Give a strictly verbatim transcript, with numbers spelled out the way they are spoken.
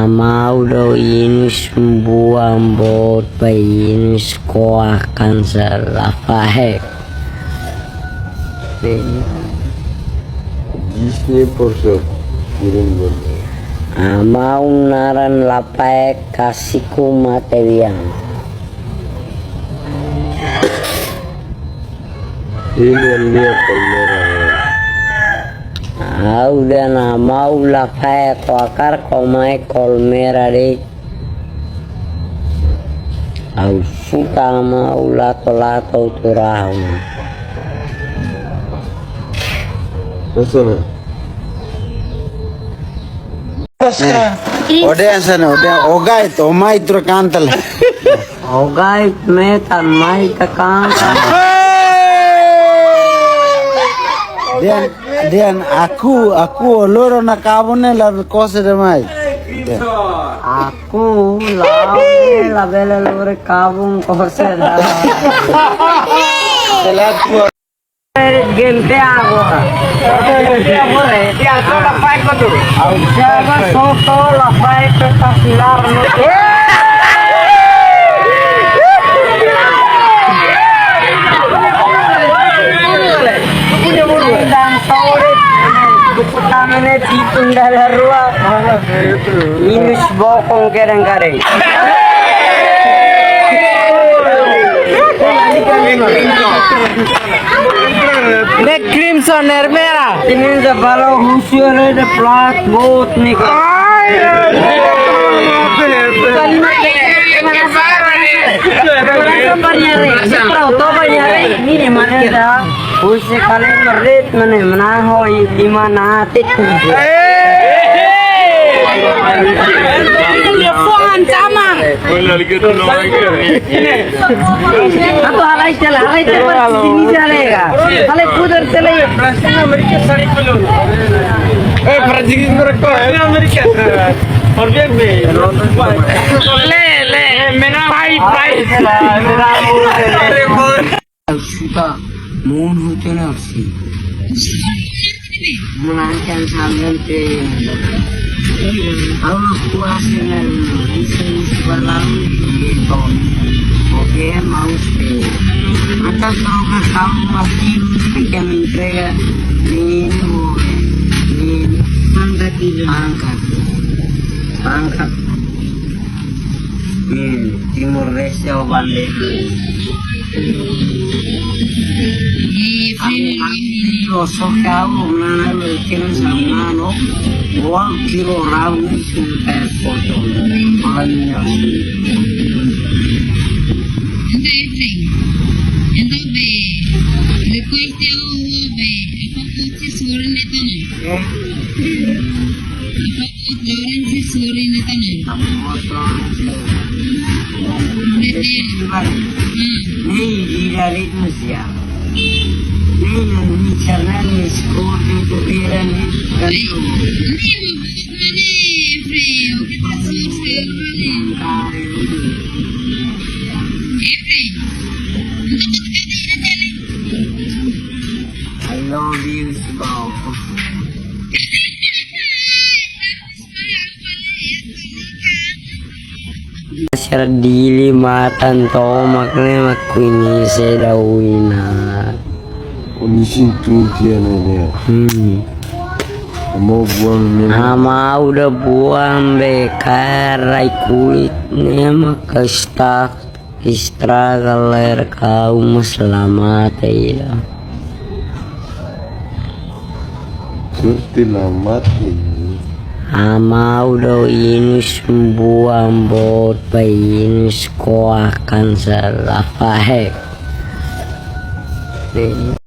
Amau do inus buan bot pa inus koakan sala faek. Disney por ser kirim bot. Amau naran lapaek kasiku mate biang. Ini yang dia kamera. Ha'u dehan amau lapaek koakar ko mai kolmera de'it. Ha'u suta amau lato-lato turau. Pesona. Odean sana, odean, ogai, tomai tur kantal. Ogai metan mai ka kantal. Dehan, dehan aku, aku loro na kabun ne'e la kose de mai. Aku la, la bele lori kabun kose da. Gente agora. Jaga soto la faek peta silar no. Dan sore. Kutame ne'e tipun dala rua. Inus bokong kadang-kadang. Ne'e Crimson Hermera. Ini dah bala husu ada plat bot ni. Ini mana dah? Husu kali merit mana mana hoi di mana tik. Dia puan sama. Atu halai tela, halai tela sini jalega. Halai pudar tela. Eh, para diri mereka, eh. Amerika. Por bien, be. Le, le. Mena pai, pai. Suka mun hutu na si. Mengancam sambil te. Awak puas dengan isi balam. Oke, mau se. Mata troka kamu masih bisa entrega ini, ini angkat, angkat. Hmm, Timor Leste o bande. Ami, ami, o so kau, mana, kena sama, no? Uang kilo rau ni sudah foto. Malamnya. Entaun, Efrain, entaun be, depois de o be, apa kau se suara neto, no? Lawrence sorry na tane. Betul. Ah. Ni di dari Rusia. Ni yang bicara ni sekolah itu dia ni. Ai, ni mane Efrain, kita sur sekali. Efrain. I love you, Sibau. Sira Dili matan tomak ne'e mak kuini se dauina. Kondisi Turkia ne'e ya. Hmm. Mau buang ne'e. Amau da buang be karai kulit ne'e mak kastak. Estraga ler kau mas la mate ida. Sorte la mate. Amau do inus buan bot pa inus koakan sala faek.